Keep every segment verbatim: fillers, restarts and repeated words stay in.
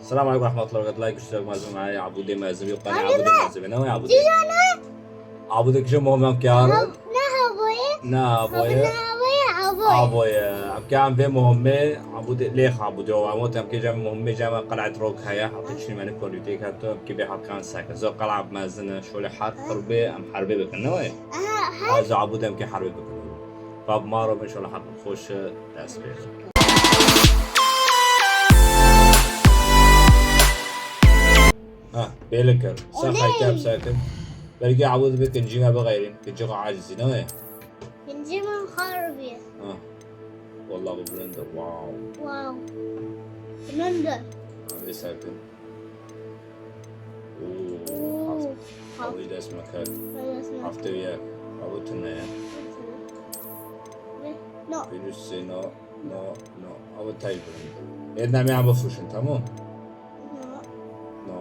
Selam aleykum ve rahmetullahi ve berekatuhu. Like, uşak mazlum, ay, Abudê mezlum, yok, ben Abudê mezlum, ne o Abudê? Abudê kişi muhmem kiyar. Ne havoye? Ne havoye? Ne havoye? Havoye. Havoye. Em kiyar ve muhme, Abudê, lêx Abudê, o amot, em kiyar muhme, cem qel'et rok haya, hatta çini meni kolüte, hatta ki be halkan sakın. Zo qel'a mezine, şöyle harp, harbe, em harbe bakın, ne o? Aha, harp. Az Abudê em ki harbe bakın. Bab maro, inşallah, harp hoş, dest pê. Ha, bêle kir. Sa xayte hepsa kir. Belkî Abûd bi kincî me bixeyrin. Kincî xwe acizî ne ye? Kincî min xarbiye. Ha. Wallah bu bilind e. Wow. Wow. Bilind e. Ha, vê sa kir. Oo. Oo. Ew jî dest me kir. Ew dest me kir. Heftê û yek. Ew tune ye. Tune. No. Pênûsê no, no, no. Ew tey bilind. Êdî em ê bifroşin, tamam? No. No.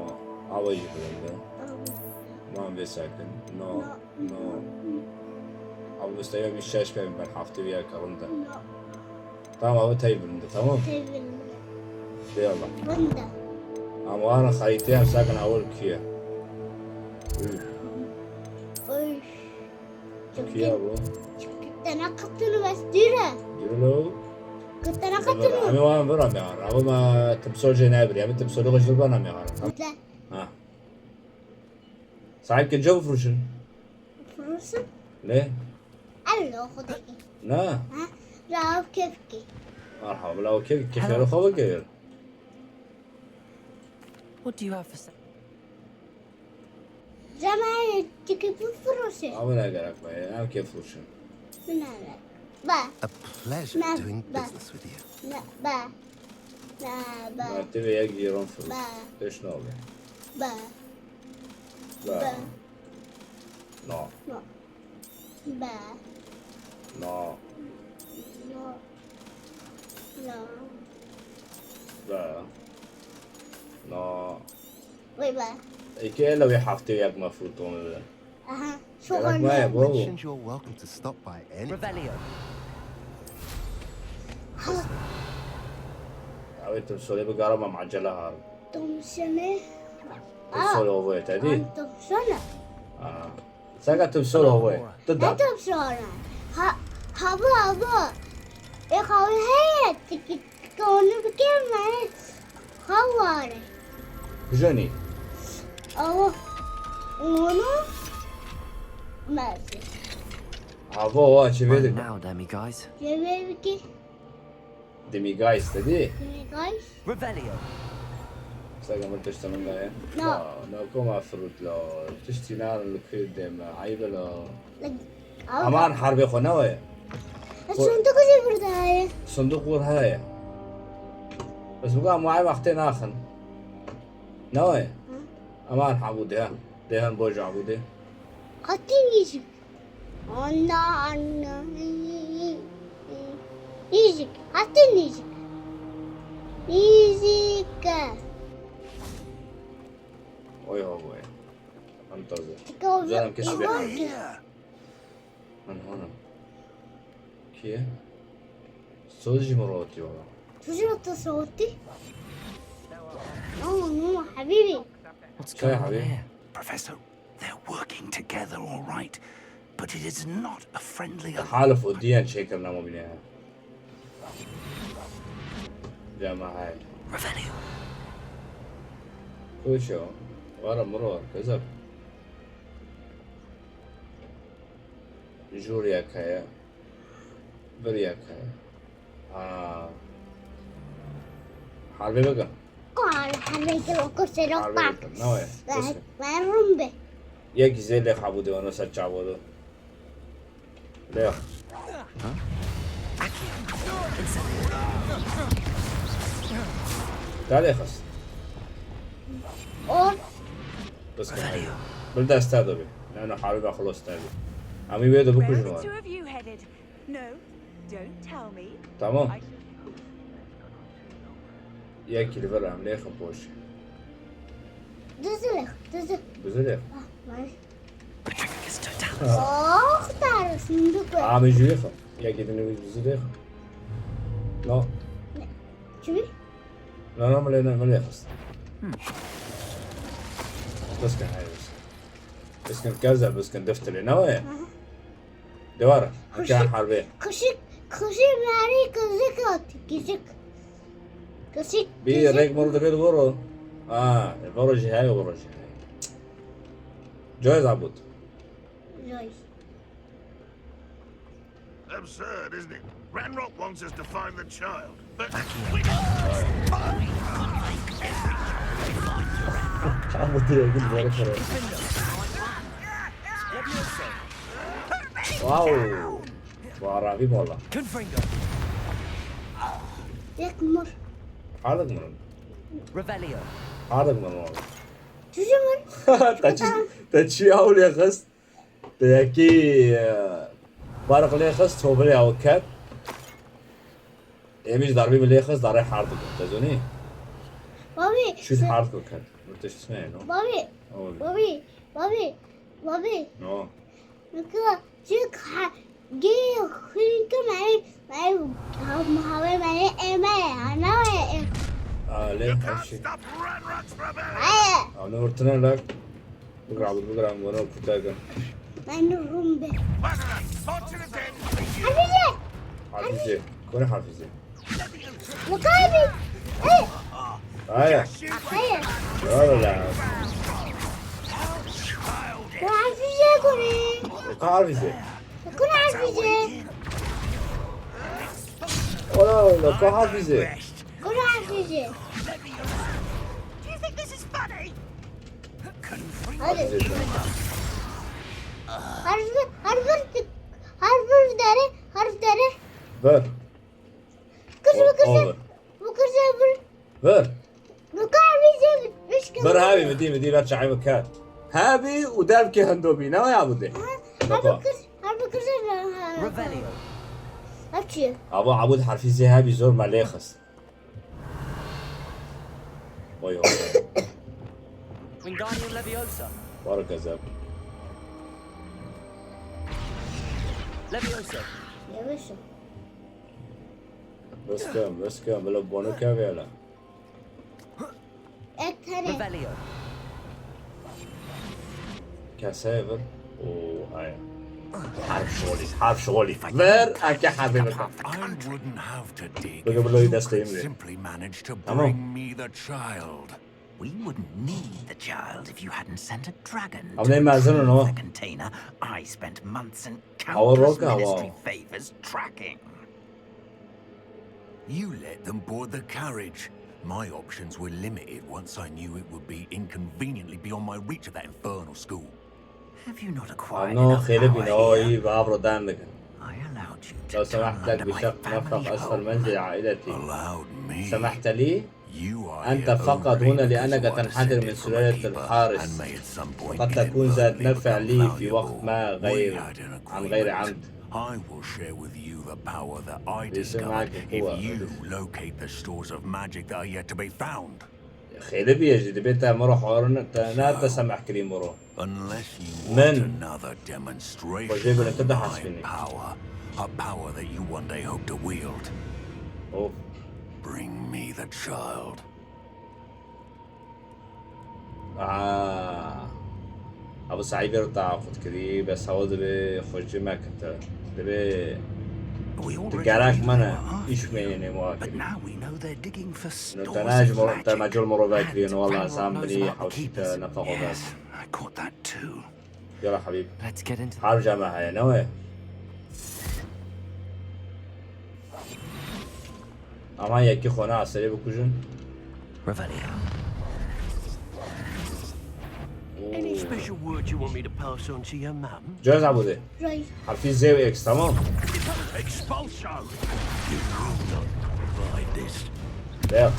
Ew jî bilind e. Ew. Wan vê sekin. No. No. No. Ew misteyê min şeş pê min ber heftê û yek e, rind e. No. Tamam, ew tey bilind e, tamam? Tey bilind e. Bê Allah. Bilind e. Ama wana xerîtê em sakin awil kî ye? Üf. Üf. Kî ye bu? Te neqetîne bes dûr e. Dûr e lo? Te neqetîne. Em ê wan vir em ê. Ew me timsol jê nebirî. Em ê timsolê xwe ji vir bana em ê. Tamam. Ha. Sahip ke cevap vuruşun. Vuruşun? Ne? Elo, xwedekî. Ne? Ha? Law kevkî. Merhaba, law kevkî. Kefê xwe vekevir. What do you have for sale? Cemay, çikî bifroşe. Ama ne gerek be, ev kefroşe. Ne, ne. Ba. A pleasure doing business with you. Ne, ba. Ne, ba. Mertebe yek giron froş. Ba. Pêş ne oldu? Ba. Ba. Ba. No. No. Ba. No. No. No. Ba. No. Wê be. Eke ele wê heftê yek me fûton bibin. Aha. Gerek me ye, babo. Mentioned you're welcome to stop by any Revelio. Ew ê timsolê bigarim em ecele har. Timsolê. Timsolê ovoyê te dî? An timsol e. Aa. Seka timsol ovoyê. Tu da. Ne timsol e? Ha, ha bu, ha bu. E, xawi heye, tiki. Onu bike me xaware. Kujonî? Awa. Onu mezi. Ava wa çi vê dike? Now, demi guys. Çi vê dike? Demi guys dedi. Demi guys. Revelio. Sega min tişt min daye. No. No, no, koma fruit lo. Tiştî narin li kuyê deme. Ayıp lo. Aman herbê xwe ne weye. Sindiq jî vir daye. Sindiq wir heye. Bes bika em wayê wextê naxin. Ne weye? Aman hebû dê. Dê hin bo ji hebû dê. Qetî nîjik. Anna, anna. Nîjik. Qetî nîjik. Nîjik. Oy ho boy. Em taze. Zaten keşfê. Min hona. Kî ye? Soz jî min rotî wala. Tu jî tu sotî? No, no, habibi. What's going on here? Professor, they're working together, all right, but it is not a friendly alliance. Halif û diyen çêkirina mobîlê. Cema hay. Revelio. Koço. Wara miro, kezeb. Jûriyek heye. Biriyek heye. Ha. Harbê bikin. Kal harbê bikin, o kurse yok bak. Harbê bikin. Ne o ya? Ben, ben rumbe. Yek zê lê xabû de, onu ser çavo de. Lê. Dalê xist. O. Bas. Bil desta de bi. Ne, ne, harbê xlos tabi. Ama wê de bikujin. Where are the two of you headed? No, don't tell me. Tamam. I shall... Yekî li vir em lêxin poşê. Dizilêx, dizil. Dizilêx. Ah, vay. Oh, tarif, sindik. Amê jûyê xwe. Yekî din wî dizilêx. No. Ne. Çi? Lan ama lê ne, me lê xist. Biskin, hey, biskin. Biskin kevze, biskin deftilê, ne weye? Dewar, mekan harbe. Kışık, kışık meri kızık at, kızık. Kışık, Bir kızık. Rek mor dibê li voro. Ha, voro jî heye, voro jî heye. Joy zabut. Joy. Absurd, isn't it? Ranrock wants us to find the child, but we Ama direkt bir böyle kare. Wow. Bu arabi valla. Confringo. Yek mor. Hardik mi? Revelio. Hardik mi oğlum? Çocuğumun. Te çi, te çi awul ya kız? Te yekî, e, barq lê xist, çovê ya ket. Êmî ji darbî min lê xist, darê hard bû. Te zonî? Bobby. Şût hard bû ket. Min tişt ne no. Bobby. Oğlum. Bobby. Bobby. Bobby. No. Naka. Çık ha. Gê xwîn ke me me ha me ê me ana we. A lê her şey. Hayır. Ana ortuna lak. Bigra bud bigra, em wana kuta kin. Ben rum be. Hafize. Kone Hafize. Mukabi. Hey. Aya. Hayır. Valla. Muhafize kone. Ka Hafize. Kone Hafize. Ola ola, ka Hafize. Kone Hafize. Do you think this is funny? Hadi. Hafize. Harf, harf, harf dere, harf dere. Ver. Kızı kızı. Olur. Bu kızı bir. Ver. Mukabi bize bir. Üç kızı. Ver abi, mi dî, mi dî, ver çayımı kat. Abi, u dev ki hendo bî, ne ya bu de? Harbi kız, harbi kızı. Revelio. Açıyor. Abo Abud Hafize abi zor me lê xist. Oy oy. Wingardium Leviosa. Baraka zeb. Leviosa. Yavaş ol. Bes kem, bes kem, bila bono kevê hele. Ek tane. Revelio. Keseye vir. Oo, aya. Harf şolî, harf şolî. Ver, ake harfê vir. I wouldn't have to dig Bigger if below you that's the could English. Simply manage to Tamam. Bring me the child. We wouldn't need the child if you hadn't sent a dragon Ama ne mezun o? The container I spent months and Our countless rock, our- ministry favors tracking. You let them board the carriage. My options were limited once I knew it would be inconveniently beyond my reach at that infernal school. Have you not acquired Ano enough xêli power bîne o here? Î bi avro dan dikin. I allowed you to لو come سمحت لك under my بشق family نفق أسفل home. منزل عائلتي. Allowed me. سمحت لي؟ You are أنت here فقط only هنا because لأنك you are تنحدر من descended from a سلالة keeper الحارس. and may at some point وقد be تكون ذات infinitely نفع لي في وقت valuable. ما We غير had an عن غير agreement. عمد. I will share with you the power that I ليس discovered معك if قوة. You locate the stores of magic that are yet to be found. خيلي بيجي دبيتا مرة حوارنا تا نا تسمح كريم مرة. Unless you من want another demonstration وجايب لك of كده my حاسبيني. Power, a power that you one day hope to wield. أوف. Bring me the child. آه. أبو سعيد بيرو تعاقد كري بس هو دبي خرجي ما كنت دبي We already تقارك knew منا they were إيش after مين you, يعني مواكب. But now we know they're digging for إنه stores تناج of مر magic. تماجل مرو باكري And إنه والله Ranrock سام knows بني about the حوشي keepers. نفقه Yes, بس. I caught that too. يلا حبيب. Let's get into حرب جامعة هاي نوي. أما يكي خونا عسلي بكوجن. Revelio. Any special word you want me to pass on to your mum? جوز عبودي. Right. حرفي زي وإكس، تمام؟ Expulso! You will not survive this. لا.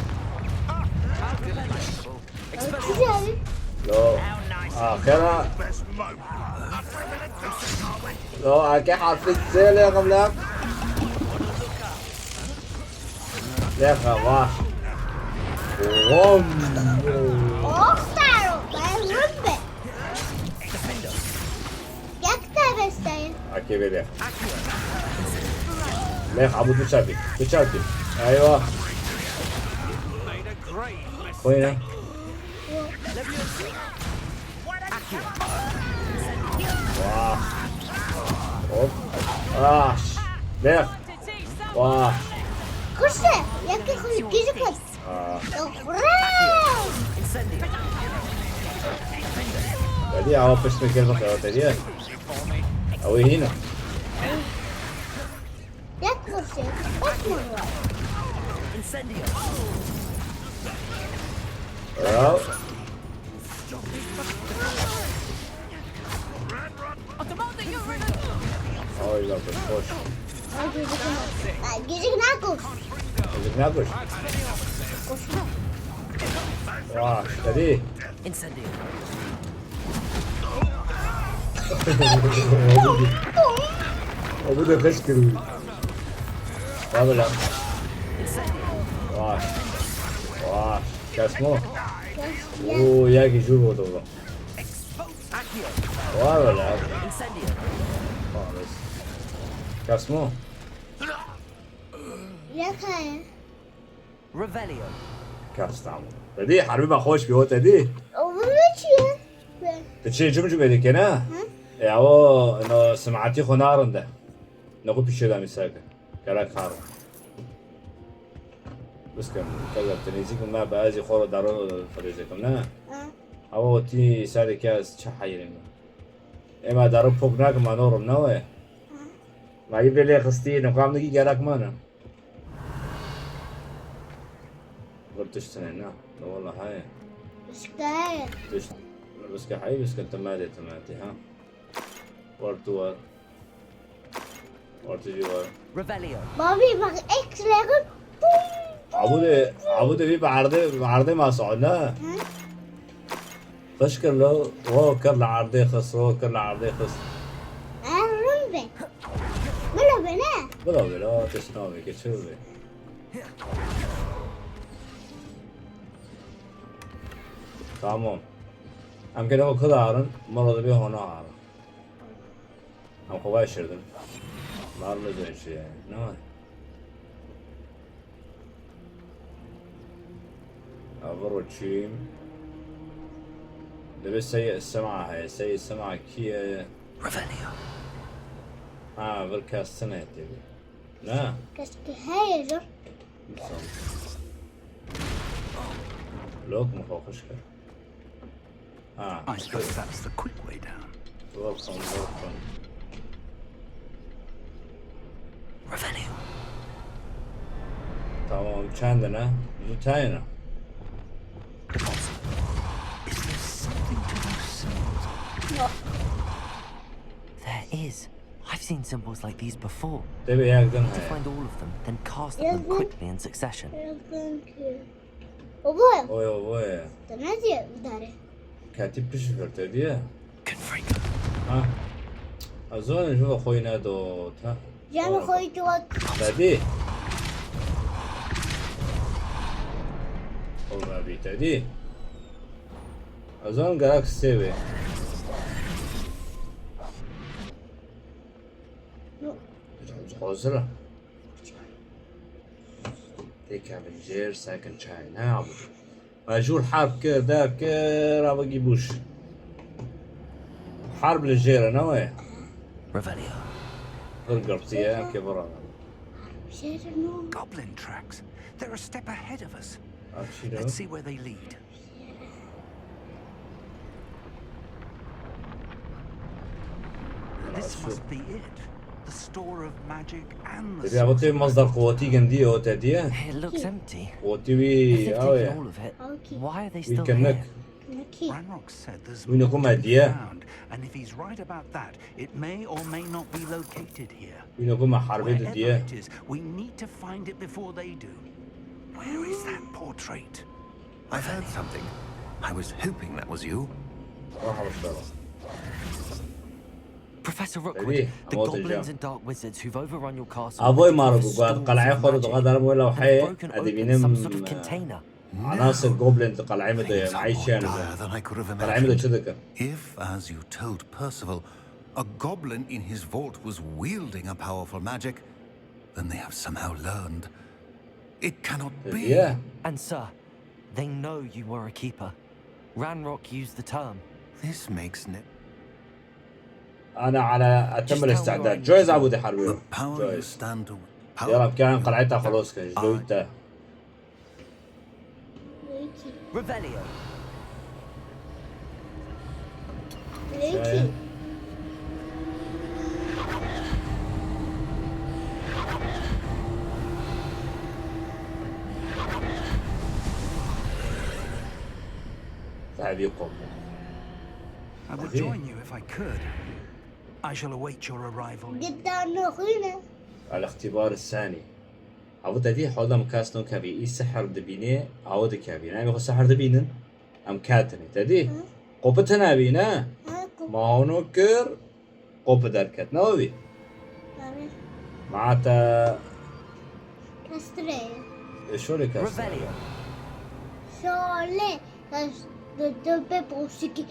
Güzel. لو. آخرها. Best mode. لو، هاكي حرفي زي ليه قبلك. ليه خلاص. بوم. Oh, Sparrow. Ben Rumbe. Yak da bestayım. هاكي بدي. ليه عبود بتشاركي. بتشاركي. أيوة. Xwe ye. Wah. Hop. Ah. Dex. Wah. Kuşe, yekî xwe gîjî kir. Ah. Xure. Belê awa pişt min kir bixwe, te diye. Ew ê hîn e. Yek kuşe, kaç mı var? Ya. Ay la, boş. Ha, gecik nak-, ha, gecik nakuş. Gecik nakuş. Kuş. Vah, hadi. O bu da kaç kere? Vay be lan. Vah. Vah. Kasmo. Oo, ya ki jur oldu oğlum. Vay be lan. Vay be. Kasmo. Yakaya. Revelio. Kastam. Dedi harbi bak hoş bir o dedi. O bu ne ki ya? Tu çi cim cim edike ne? Hı? E o no semaati xo narinde. Ne ku pişe da misake. Kara kar. Biskem, kaya tenêzî kim me be ez jî xwe re daro firêzekim ne? Ha. Ew tî serê ke ez çi heyirîm. Ema daro pok nakim, ma norim ne we? Ha. Ma yî vê lê xistî, niqam nikî gerek mane. Bir tişt hene ne? Ne wala heye. Biske heye. Tişt, biske heye, biske temedê temedê ha. War tu war. War tu jî war. Revelio. Bavî bak, ek leğim. Abu de, abu de bir barde, barde ma sona. Hı? Xweş kir lo, wo kir li erdê xist, wo kir li erdê xist. Erin be. Bila be ne? Bila be lo, tişt nabê ke çi be. Tamam. Em kene o kidarin, moro de bir hona arin. Em xwe veşirdin. Nar ne zor şey yani. Ne var? Avro çim. Debe sey sema heye. Sey sema kiye? Revelio. Ha, vir kes tine tebi. Ne? Keşke heye. Lok mu xwe xweş kir? Ah. I suppose that's the quick way down. Welcome, welcome. Revelio. Tamam, çendine? Zutayına. Is there something to those symbols? There is. I've seen symbols like these before. Tabii, yakın. Need to find all of them, then cast them quickly in succession. Yakın ki. Oboya. Oy, oboya. Te ne diye idare? Katip pişi ferte diye. Confringo. Ha. Azon ju xwe ne do ta. Canı koydu ot. Dedi. O rabi dedi. Azon garak sevi. Yok. Hazır. Têkevin jêr sekin çay ne abi. Mecbur harb kir, der kir, abi gibuş. Harb li jêr ne we? Revelio. Hır girtiye ke vara. Goblin tracks. They're a step ahead of us. Let's see where they lead. This must be it. The store of magic and the... Tabii, ama tabii, masdar kuvveti kendi o te diye. It looks empty. Kuvveti bir... If they've taken all of it, why are they still here? Ranrock said there's more to be found, and if he's right about that, it may or may not be located here. Wherever it is, we need to find it before they do. Where is that portrait? I've heard something. I was hoping that was you. Professor Rookwood, the goblins and dark wizards who've overrun your castle have broken open some sort of container. Anasir goblin di qeleyê me de ye, me eyşiyan. Qeleyê me de çi dikin? If, as you told Percival, a goblin in his vault was wielding a powerful magic, then they have somehow learned. It cannot be. And sir, They know you were a keeper. Ranrock used the term. This makes it. أنا على أتم الاستعداد. جويز عبودي حربي. The power you جويز. Stand to power. يلا بكان قلعتها خلاص كان جدويته. Revelio. ليكي. تعال يقوم. I would Revelio. Join you if I could. I shall await your arrival. قدام أخونا. الاختبار الثاني. عبود تدي حوض مكاستون كبي إي سحر دبيني عود كبي. نعم يخو سحر دبينن. أم كاتني تدي. قبتنا بينا. ها، قب-، ما هونو كر. قب دركت نوبي. آره. معناتها كاستري. شو اللي كاستري؟ Revelio. شولي. كاس دو دو بي بوسكي.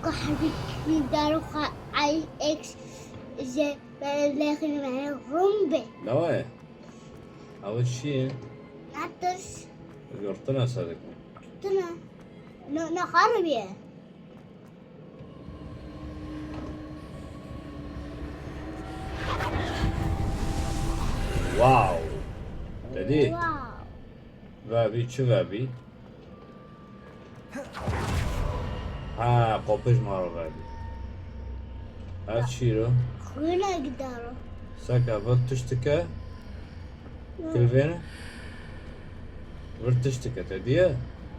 كحبي. دارو خا. عي إكس. زي. بلاخي. رومبي. لا وين؟ أول شيء ناتس. قرطنا صدق. تنا. نو نخربيه. واو. تدي. واو. Vebî çi vebî? Ha, qopij ma re vebî. Ev çîro. خونا قدارو. Seke vir tiştike. Kilvêne. Vir tiştike te diye.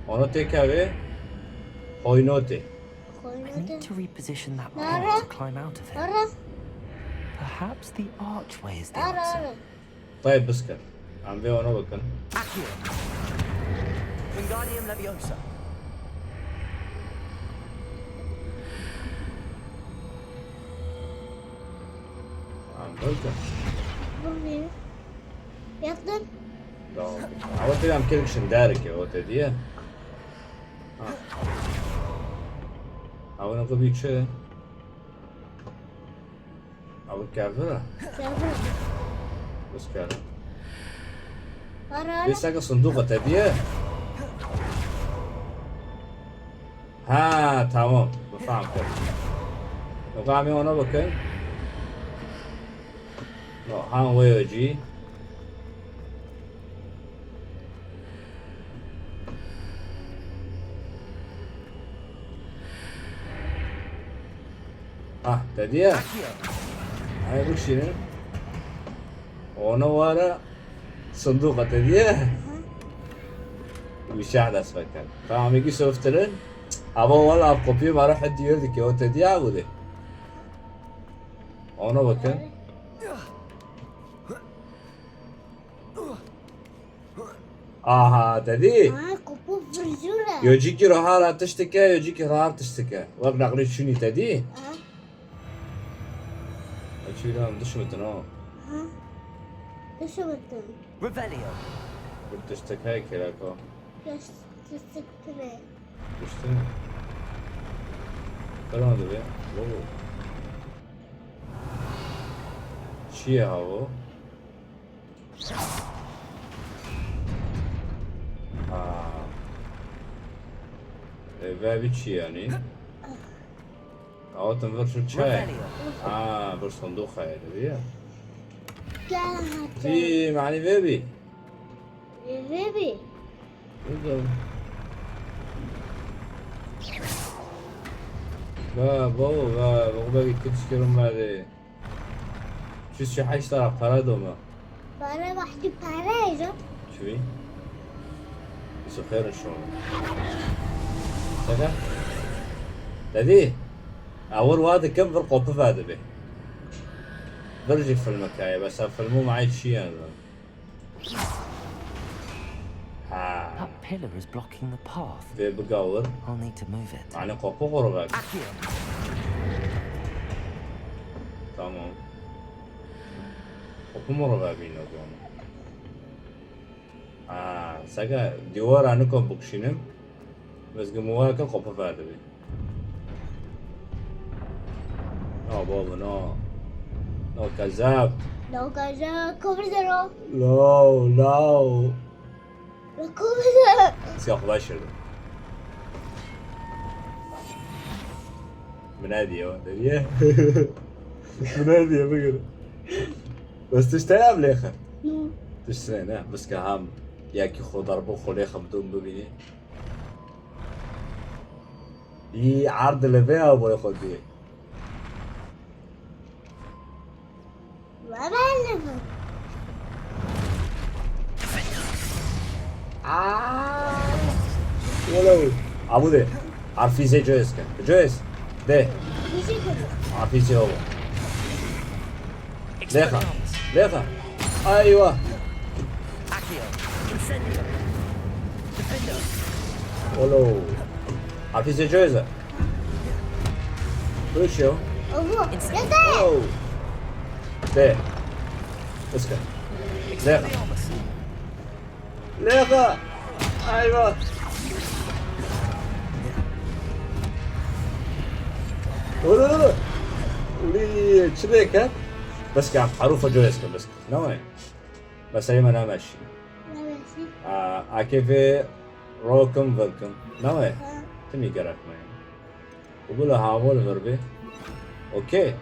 Ona têkevê. Hoynotê. I need to reposition that Nara. Pole to climb out of here. Ara. Perhaps the archway is the Ara. answer. Ara. Tayê bisker. Em vê ona bikin. Accio. Wingardium Leviosa. Em bikin. Buradayım. Yaptın. Tamam. Ama tabii em kêrikişin derike o te diye. Ha. Ama ne kadar bir şey. Abi kevra. Yaptın. Bisker. Ara. Bir saka sunduk te diye. Ha, tamam. Bifam kir. Yok, em ê ona bikin. No, han wê cî. Ah, te diye. Ay, bu şirin. Ona wara. Sinduqa te diye. Wîşah dest pê ket. Tamam, yekî softirin. Ava wala kopyê mara hediye dike, o te diye agude. Ona bakın. Aha, te dî? Ha, kopu vurjura. Yo cîkî roha ra tiştike, yo cîkî roha tiştike. Wek naqlê çûnî te dî? Ha, Çûnî em dişmitin o. ha. Dişimitin. Revelio. Bir tiştike kereka. Yaş tiştikine. Düştü. Kırma dibe. Bu. Çiye ha bu? Ha. E, ve bir çi yani? Altın ver şu çay. Revelio. Ha, bir sandık hayır ya. Gel hadi. Ti mani ve bir. Baby. Burada. Ve baba ve baba bir kıt çıkarım bari. Şu şu haşta para doma. Para vahdi para ya. Çuvi. Bisu xêr şo. Saka. Dedi. Awir wa dikim vir qopi ve dibe. Vir jî filmekayê, bes ev filmû me çi ye? Ha. That pillar is blocking the path. Vê bigawir. I'll need to move it. Yani qopi qurbe. Accio. Tamam. Qopi qurbe bîne gona. Ha, saka dîwara nikom bikşînim. Mizgin muwaka qopi ver dibe. No baba, no. No kezab. No gaza cover zero. No, no. Siyah baş verdim. Bu ne diyor? Ne diyor? Bu ne diyor? Bugün. Bes tu işte ya, Lêxe? Nû. Tu işte ne? Bes ki ham ya ki xo darbo xo Lêxe bidûm bibînî. Î erd li vê avoyê xwe dî. Baba ne bu? Aa. Wolo. Abu de. Arfize Joyce ke. Joyce. De. Bizi kırdı. Arfize oğlu. Lêxa. Lêxa. Aywa. Accio. Incendio. Defender. Olo. Arfize Joyce. Push yo. Ovo. Incendio. Oh. De. Iska. Lêxa. Expelliarmus. Lêxa. Aywa. Dur, dur, dur. Ulî, çi lêke? Bes ki em herufa Joyce kim bes. Ne wayê? Meselê me nameşî. Nameşî. A, A K V rokim vilkim. Ne wayê? Ha. Timî gerek me. Û bila havo li vir bê. Okey.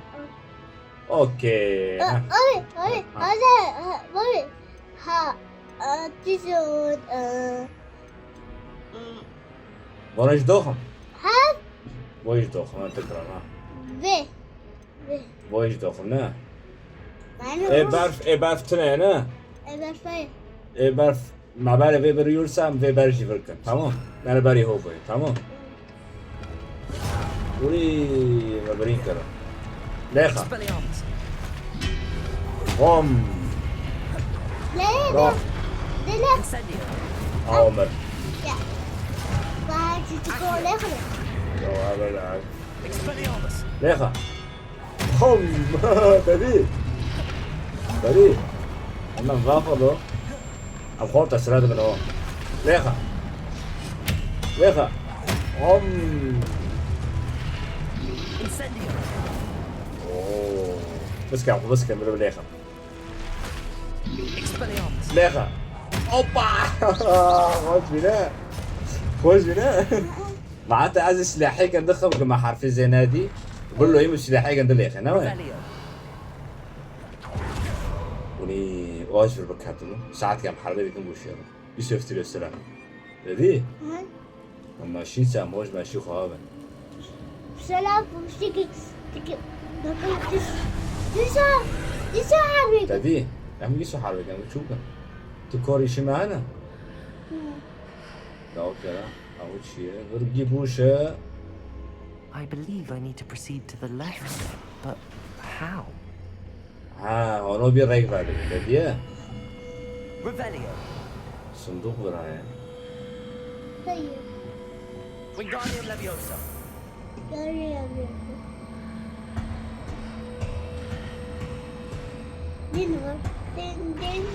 Okey. Aa, ha. Abi, abi, ha. Abi, ha, abi. Ha, aa, tişon, aa, mm. Vana ji doxim. Ha? Vay ji doxim, ha, tekrar, ha. Ve. Ve. Vay ji doxim, ne? Ê berf, ê berf tine ye, ne? Ê berf heye. Ê berf. Me berê vê birî yûrsa, em vê ber jî vir kin. Tamam. Me li berî ho bûyê. Tamam. Urî, me birîn kir. Lêxa. Expelliarmus. Bom. Lê, Bom. Lê, lê. Incendio. Aw, mir. Ya. Ba, çiçik o, lê xwe. Yo, abi, abi. Expelliarmus. Lêxa. Hom! Te dî? Te dî? Ondan gafa do. Em xorta sira dibin o. Lêxa. Lêxa. Hom! Incendio. Oo. Biske, biske, mir lêxa. Expelliarmus. Lêxa. Hoppa! Xweş bîne. Xweş bîne. Mehete ez ê silahêken dixim ku me herfê zê nedî. Bilo yê min silahêken dilêxe, ne wê? Revelio. Hûnî o ji vir biketin. Saetkê em herbê dikin bû şêr. Bîst heft lira silah. Dedî? Hı. Em meşîn se, em hoj meşî xwe habe. Selam, tiki, tiki, tiki, tiki, tiki, herbê. Dedî? Em îso herbê kin, çû kin. Tu kor îşî me hene? Hı. Dawkera, ew çi ye? Virgî bûş e. I believe I need to proceed to the left, but how? Ha, ono bir rêk vedibî, te diye? Revelio. Sindûq viraye. Hayır. Wingardium Leviosa. Yarı yarı. Din var. Din, din.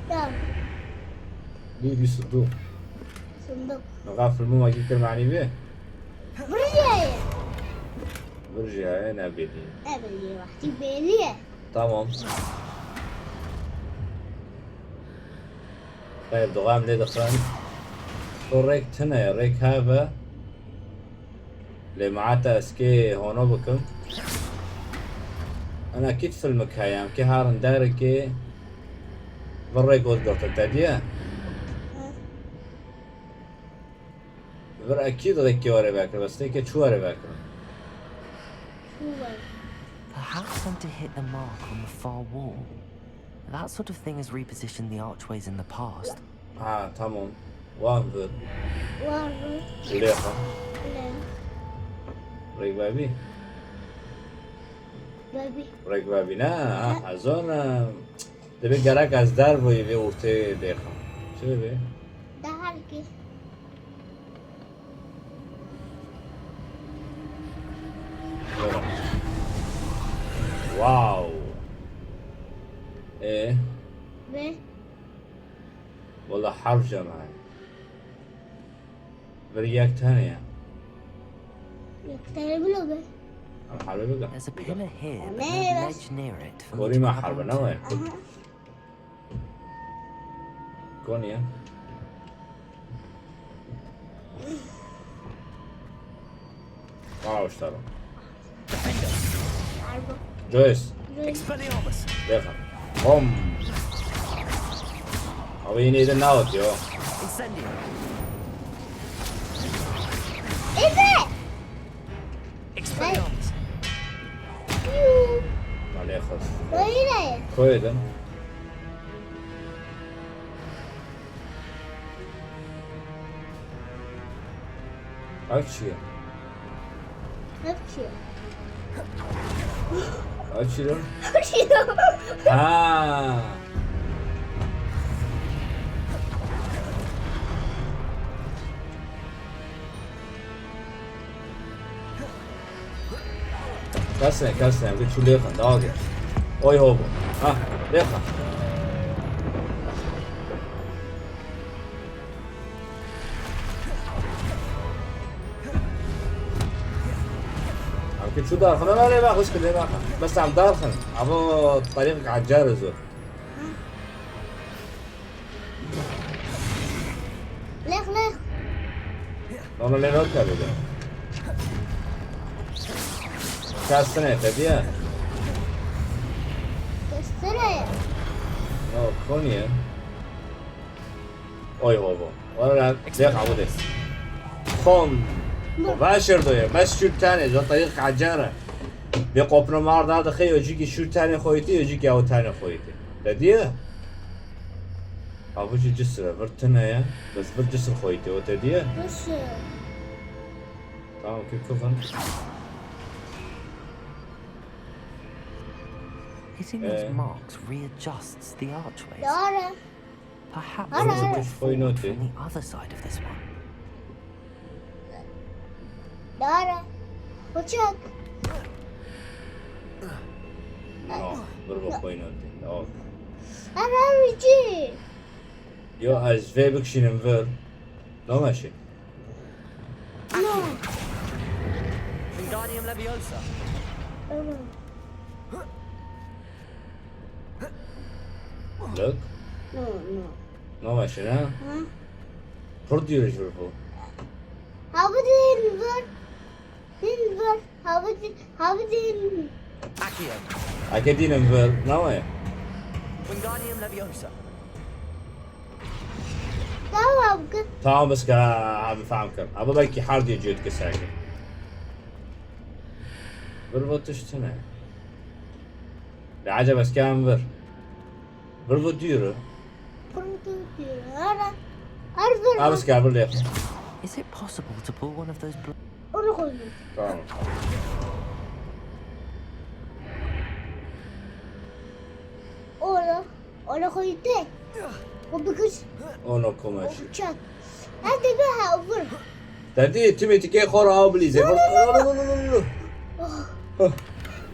Tamam. Bir, bir sindûq. Sindûq. Niha filmê me kî kir manî bê? Virjî ye. Virjî ye, ne belî. Ne belî, wextî belî ye. Tamam. Xeyr, dua em lê dixin. To rêk tune ye, rêk have. Lê mehete ez kê hono bikim. Ena kît filmik heye, em kê harin derekê. Vir rê got gotin te diye. Vir ekîd rêkê were vekir, bes têkê çû were vekir. Perhaps I'm to hit the mark on the far wall. That sort of thing has repositioned the archways in the past. Ha, tamam. Wan vir. Wan vir. Lêxa. Lê. Rêk vebî. Vebî. Rêk vebî ne? Ha, ha. Ezan, e, dibê gerek ez dervoyê vê ortê lêxim. Çi dibê? Daha ki. Wow. E? Ve? Wala harf cemaat. Bir yek tane ya. Yek tane bile be. Em harbe bika. There's a pillar here, but no ledge near it for me to grab onto. Aha. Konya. Bravo, Staro. Joyce. Expelliarmus. Defa. Bom. Abi yine de ne atıyor? Incendio. Eve. Expelliarmus. Alê xwe. Böyle. Koydum. Ev çi ye? Ev çi ye? Ev çi lan? Ev çi ye? Ha. Kesne, kesne, em çû lêxin, daha gel. Oy hobo. Ha, lêxin. Em ki çû darxin, em lê baxin, lê baxin. Bes em darxin. Ama tarîx gacar zor. Lêx, lêx. Onu lê not kabî de. Kastine, te diye. Kastine. No, Konya. Oy hobo. Wala lê kabul et. Kom. Başır doya. Bes şûr tane. Zaten yek acara. Bir kopra marda da xey öcüki şûr tane koydu, öcüki yavu tane koydu. Te diye. Avucu cisre. Vır tine ya. Bes vır cisre koydu. O te diye. Nasıl? Tamam, kök kafan. Hitting those marks readjusts the archways. Doğru. Perhaps there's a way forward from the other side of this one. Doğru. Uçak. No, bir bok oynadı. No. Ara ucu. Yo, ez vê bikişînim vir. No meşe. No. Wingardium Leviosa. Tamam. Look. No, no. No meşe, ha? Ha? Pir dûr ji vir bû. Abi din vir. Din vir. Abi din, abi din. Accio. Eke dînim vir. Ne waya? Wingardium Leviosa. Tamam, kız. Tamam, bes ke em fam kir. Ama belki her diye cüt kir seke. Bir bu tiştine. Lê eceb ez kêm vir. Vir bu dûr e. Vir bu dûr e. Ara. Ar vir. Abi, ez kêm vir lê. Is it possible to pull one of those bl- Onu koydum. Tamam. Onu. Onu koydu. O bir kız. Onu kumaş. O uçak. Hadi bir ha vur. Te dî timî tikê xwe re av bilîzê. Vur. Hah,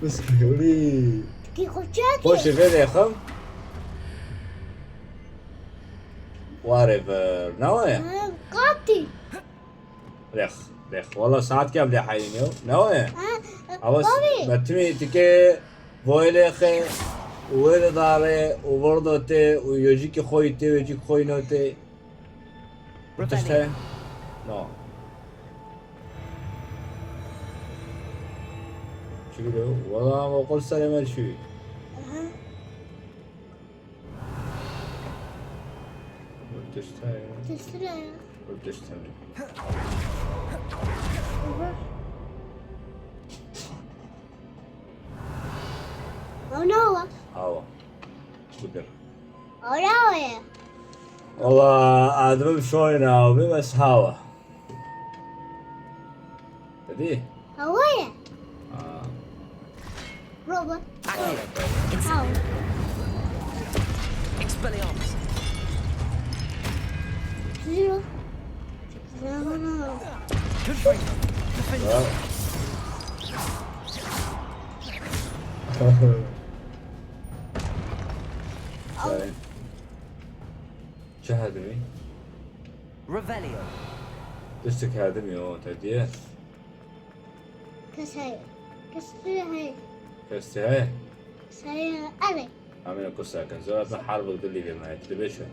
biskî, olî. Tikê xwe çekê. Xweşê vê lêxim. Warê vir. Ne waya? Ha, katî. Lêx, lêx. Wala saet kem lê heyîn yo. Ne waya? Ha, babî. Ama s-, me timî tikê voyê lêxê û wê de darê û vir do tê û yojikî xwe yî tê, yojikî xwe yî no tê. Tişt heye? No. Çi bû? Wala, ama qul serê me çû. Aha. Tişt heye? Tişt heye? Tişt heye. Aha. Ana wa. Awa. Bikir. Ana wa ya. Wala, adımım şoyna abi, bes hawa. Dedi? Hawa ya. Aa. Robot. Accio. Hawa. Expelliarmus. Zero. Good for you. Defend. Ya. Çi hedimî? Revelio. Tiştek hedimî o, te diye. Kes heye. Kes heye. Kes heye. Kes heye. Eve. Amine kusa kin. Zora bin harbi dilî girmeye. Dilî beşe.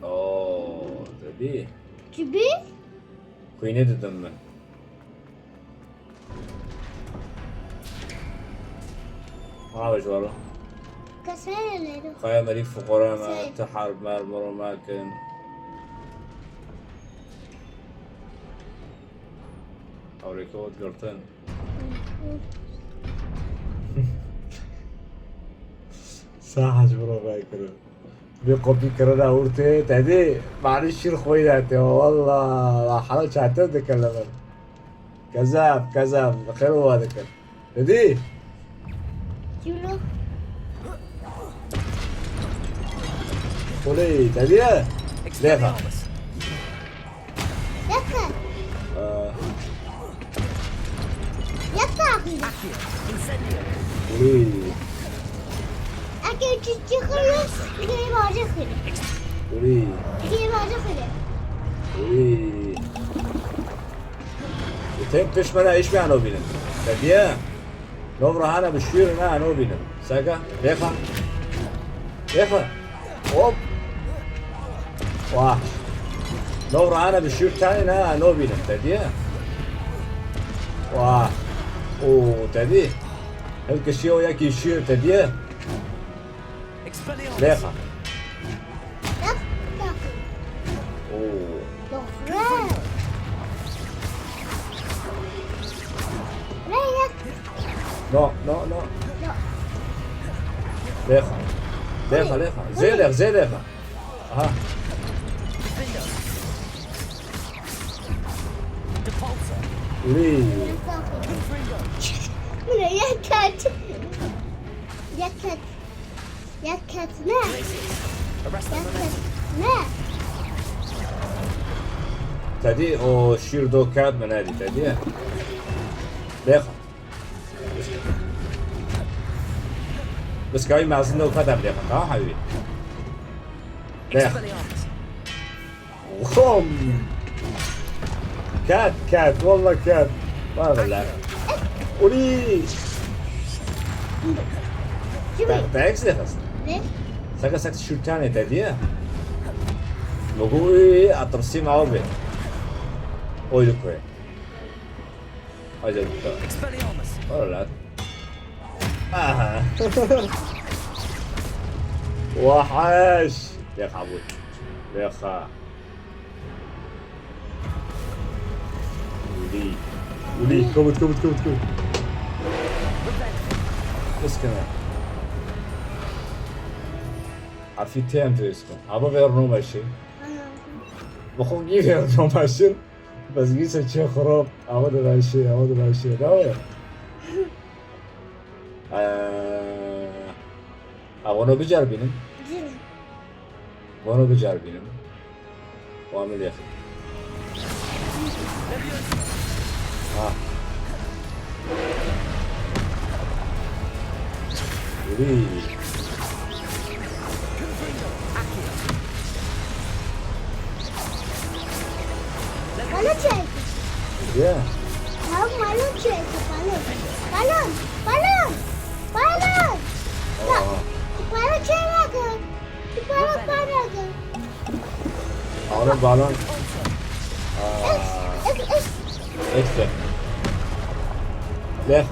Oo, te dî. Çi bî? Xwînê didin min. Mawe ji waro. Kesê lêro. Xaya merî fuqara me, Kesê. Ti harb mer moro me kin. Ewrêke ot girtin. Saha ji min re vekirin. Vê kopî kirina ortê, te dî, mani şîr xweyne te, walla, la hela çatir dikir li min. Kezab, kezab, xêr û wa dikir. Te dî? Çilo. Olê, te dî? Lêxa. Yaka. Ee. Yaka axî. Wî. Eke çi çi xiriyo, eke baje xiri. Wî. Eke baje xiri. Wî. Tem pişmana iş mi ano bînin. Te diye. Nov rahana bi şûr na, no bînim. Seka, lêxa. Lêxa. Hop. Wah. Nov rahana bi şûr tane na, no bînim. Te diye. Wah. O, te dî. Hil kişiye o yekî şûr, te diye. Lêxa. Yap, yap. Oo. Dofre. Re yap. No, no, no. No. Lêxa. Lêxa, lêxa. Zê lêx, zê lêxa. Aha. Wî. Bile yek ket. Yek ket. Yek ket ne? Yek ket ne? Te dî o şîr do ket min nedî, te dî. Lêxa. Biskayî mezin do ket em lêxa. Ha hewî. Lêx. Hom. Ket, ket, walla ket. Walla. Ulî. Te, te eks de xist. Ne? Saka sak şûrtanê te diye. Logo ê atirsî ma be. Oylu koy. Acaba. Expelliarmus. Walla. Aha. Wahaş. Lêxa bû. Lêxa. Ulî. Ulî. Kobut, kobut, kobut, kobut. Eskene. Afî tem tu esko. Aba ver no meşe. Bixo gî ver no meşe. Bes gî se çe xirab. Aba de meşe, aba de meşe. Ne o? Eee, a, wano bicer bînim. Bînim. Wano bicer bînim. Wa min lêxin. Ha. Wî. Balo çek. Yeah. Tamam, balo çek, balo. Balo, balo, balo. Ya, balo çek bakın. Balo, balo. Alın balon. Aa. Ek, ek, ek. Ekstra. Lêx.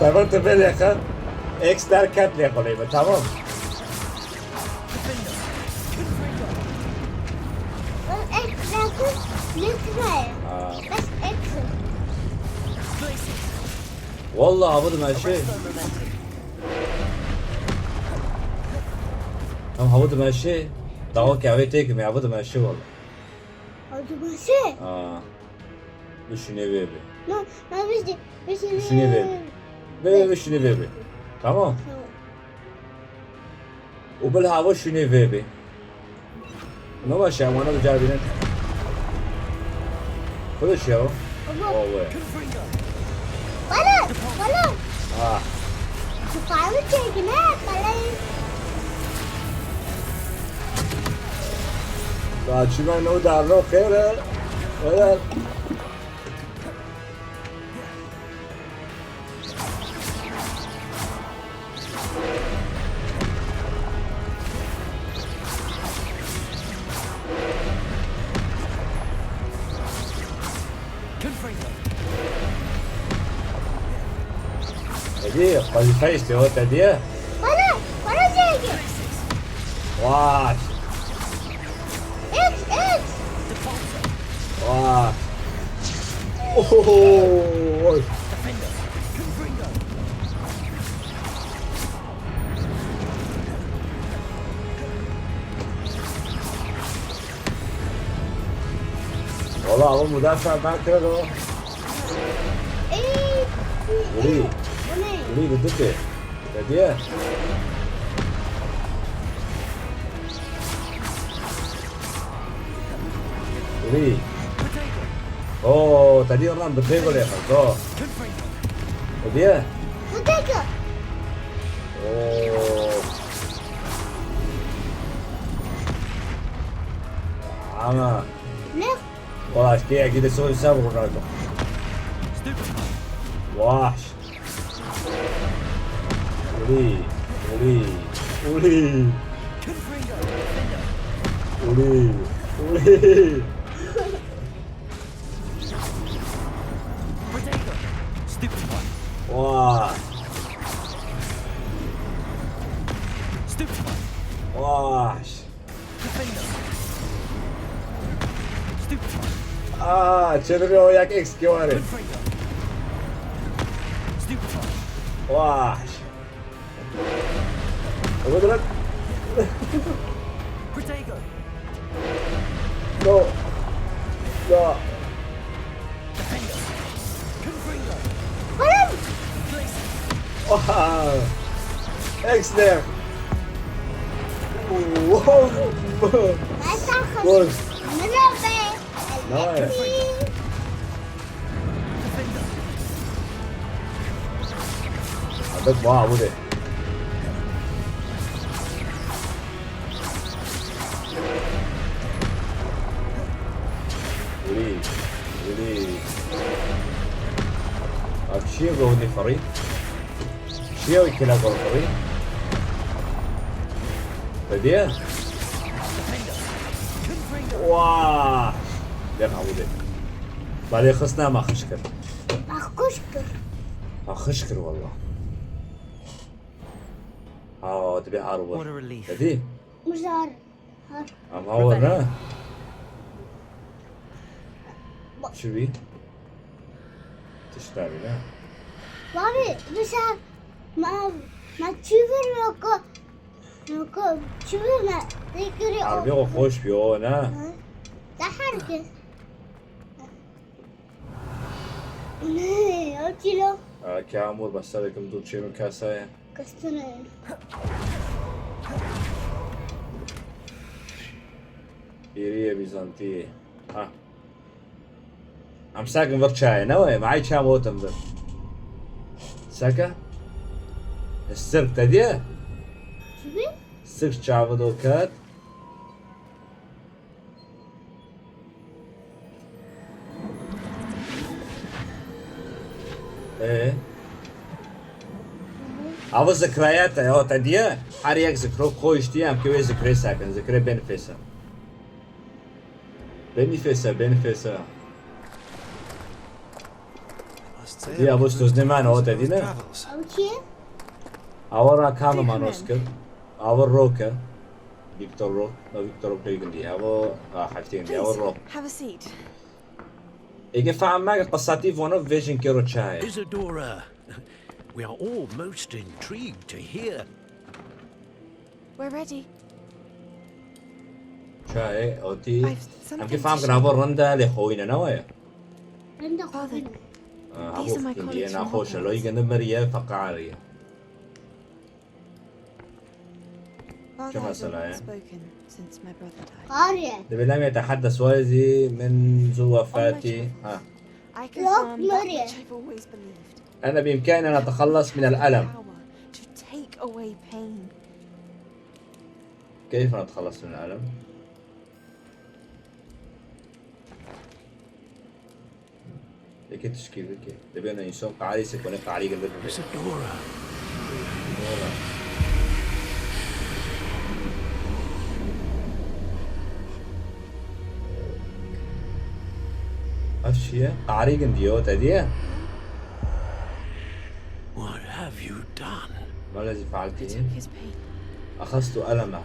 Tamam, tepe lêx. Ekstra kat lêx olayım, tamam. Ekstra. Aa. Bes ekstra. Vallahi abi de ben şey. Em hava dimeşe, dawa kahve têkim, hava dimeşe wala. Hava dimeşe? Ha. Bişîne vê bê. No, no, bişî, bişîne. Bişîne vê bê. Bê, bê, bişîne vê bê. Tamam. Tamam. Û bil hava şûnê vê bê. Ne baş ya, wana bicar bînin. Kılıç ya o. Ama. Owe. Bana, bana. Ah. Sipariş çekine, bana. Daha çimen o da no kere. Öyle. Ê, xwezîfeyê işte o te diye. Bana, bana zengin. Vay. X, X. Vay. Oho. Valla o mudafaa ben kırarım. Ey, Uli. Bu ne? Uli, bu ne? Te diye. Uli. Oo, te diye lan, bu ne böyle yapar? Do. Te diye. Bu ne? Oo. Ama. Ne? Valla işte ya, gidip soru sen vurur. Vah. Uli, uli, uli. Uli, uli. Vah. Vah. Aa, çeviriyor ayak eksik var. Vah. Öldü lan. No. No. Oha. Eksik. Wow. Gol. Nice. Hadi, wow, bu ne? Uli, uli. Abi, şey yok, o ne farı? Şiya wî kêlek were xwî. Te diye? Wah! Lê qebûl e. Balê xist ne, ma xişk kir. Ma xişk kir. Ma xişk kir walla. Ha, dibê ar we. What a relief. Te dî? Mijar. Em hawa ne? Çi bî? Tişt nabî ne? Bavê, dişa ma, ma çi vir roko, roko çi vir me? Têkirî o. Erbê o xweş bî o ne? Hı. Te her ki. Ne, o çilo. Eke amûr bes serekim dûr çêno kasaya. Kestine. Pîriyê Bîzantiyê. Ha. Em sekin vir çayê, ne wê? Vay çam otim vir. Seke? Sirk te diye? Çi bî? Sirk çavi do ket. Ee? Ava zikraya te, ya te diye, her yek zikro koyiştiye, em ki wê zikrê sekin, zikrê benifêse. Benifêse, benifêse. Diye bu sözde man o te dî ne? Ew çi ye? Ava ra kame manos kir. Ava roke. Victor Rock, no, Victor Rock pey gundî. Ava, ah, heftê gundî. Ava Rock. Have a seat. Ege fehme qisatî vano vêjin kero çayê. Isadora, we are all most intrigued to hear. We're ready. Çayê, otî. Em ki fam kir ava rinda lê xwîne ne waye. Rinda xwîne. Father, these are my colleagues from Hogwarts. Loy gindi miriye feqariye. Çi mesele ye? Dibê lem yeteheddes walidî min zu wefati. Ha. Yok, Maria. Ana bi imkani ana tahallas min el elem. Keyf ana tahallas min el elem? Yekê tişkî bike. Dibê ne însan qarî sekone qarî gildir bibe. Isadora. Isadora. Ev çi ye? Qarî gindiye o te diye? What have you done. ما الذي I فعلتي؟ took his pain. أخذت ألمه.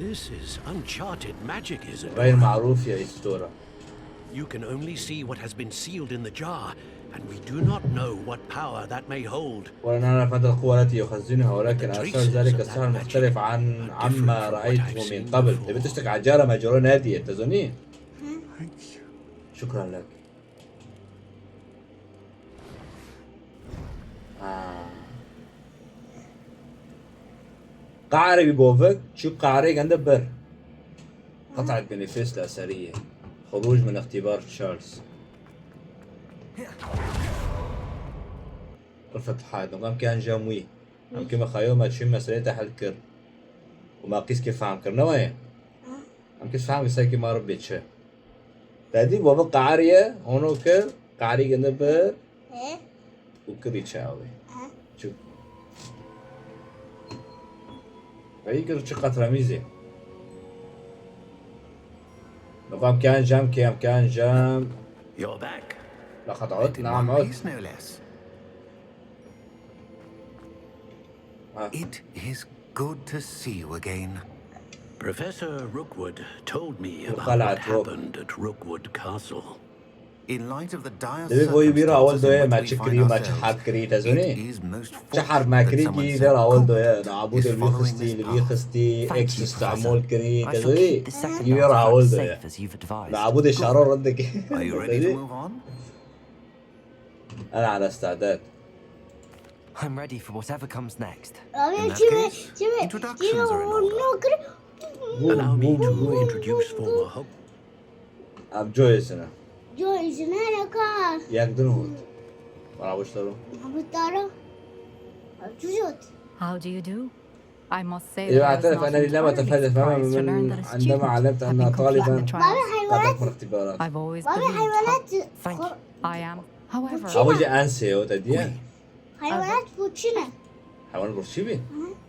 This is uncharted magic, is it? غير معروف يا إستورا. You can only see what has been sealed in the jar, and we do not know what power that may hold. ولا نعرف مدى القوة التي يخزنها، ولكن آثار ذلك السحر مختلف عن عما رأيته من قبل. دەبێت تشتێک عجارە مەجۆرە نادیە، تەزۆنی؟ شكرا لك. آه. قعري بوفك، شو قعري عند بر. قطعت بنفس الأثرية. خروج من اختبار تشارلز. غرفة الحائط. نقام كان جاموي. ئەم کە مەخایۆ مەچوین مەسەلەی تە حەل کرد و ماقیس کە فام کردنەوەیە. ئەم کە فام سەکی مارە بێچە. دادی بۆ بە قاریە هۆنۆ کرد، قاری گەندە بر و کڕی چاوێ. چوو. ئەی کڕ چ قەترە میزێ. نقام كان جام كام كان جام. You're back. لقد عدت، نعم عدت. No less. آه. It is good to see you again. Professor Rookwood told me about وقلعت what روك. Happened at Rookwood Castle. In light of the dire دەبێت بۆی بیرە ئەوەل circumstances دۆیە in which ماچ we کری find ماچ حەب ourselves, it is most چه حرب fortunate ما that کری someone کی so دەر ئەوەل دۆیە competent نابود is following الویخستی this path. الویخستی Thank اکس you, استعمال Professor. کری I shall دەزۆنی. keep the second یوی artifact راول دۆیە. safe as you've advised. نابود شارو ردکی. Are you ready to move on? أنا على استعداد. I'm ready for whatever comes next. In that case, introductions are in order. Allow me to introduce former Hog. Ab Joyce أنا. Joyce, merhaba. ياك دنوت. ولا وش ترى؟ Mabutara. Cüzot. How do you do? I must say إذا that I was أعترف not أنني لم entirely أتفلت surprised to learn تماما that a عندما student علمت had أن been completing طالبا the Baba trials. قد hayvanat. أكمل اختبارات. I've always Baba believed. hayvanat. Thank you. I am. However, أبوجي أنسي ودي. Hayvanat bu çi ne? حيوان برشيبي؟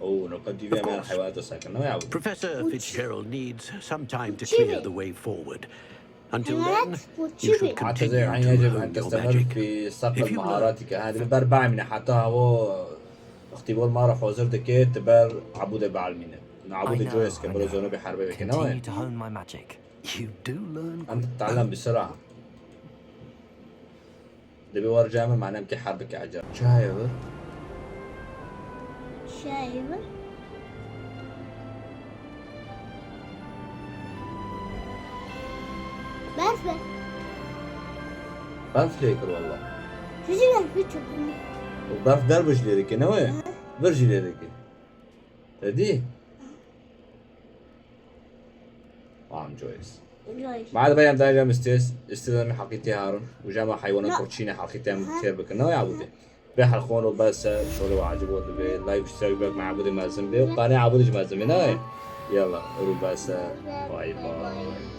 أوه، لو قد يبيع من الحيوانات الساكنة ما يعبد. Professor Fitzgerald needs some time to clear the way forward. Until then, Hayvanat bu you should çi? حتى continue عن to يجب أن hone your تستمر magic. في صقل If you learn مهاراتك هذه. بر بعمل حتى هو اختبار ما راح وزر دكيت بر عبود بعلمينه. نعبود I know, جويس I كبر know. زونه بحربه Continue بكنوين. to hone my magic. You do learn أنت تتعلم بسرعة. دبي ورجع من معناه كي حربك عجب. شايف؟ Şair. Berf be. برف ليكر والله. Sizi ben bir çok. وبرف دربج ليركي نوي. برجي ليركي. تدي. عم جويس. Joyce. ما عاد بيان دايما مستيس استلم حقيتي هارون وجامع حيوانات كورتشيني حقيتي هم كثير بكنا يا عبودي. بحر خون وبس شغل وعجب ودبي لايك واشتراك بك مع عبودي مازن بي وقناة عبودي مازن بي ناي. يلا روح بس. باي باي.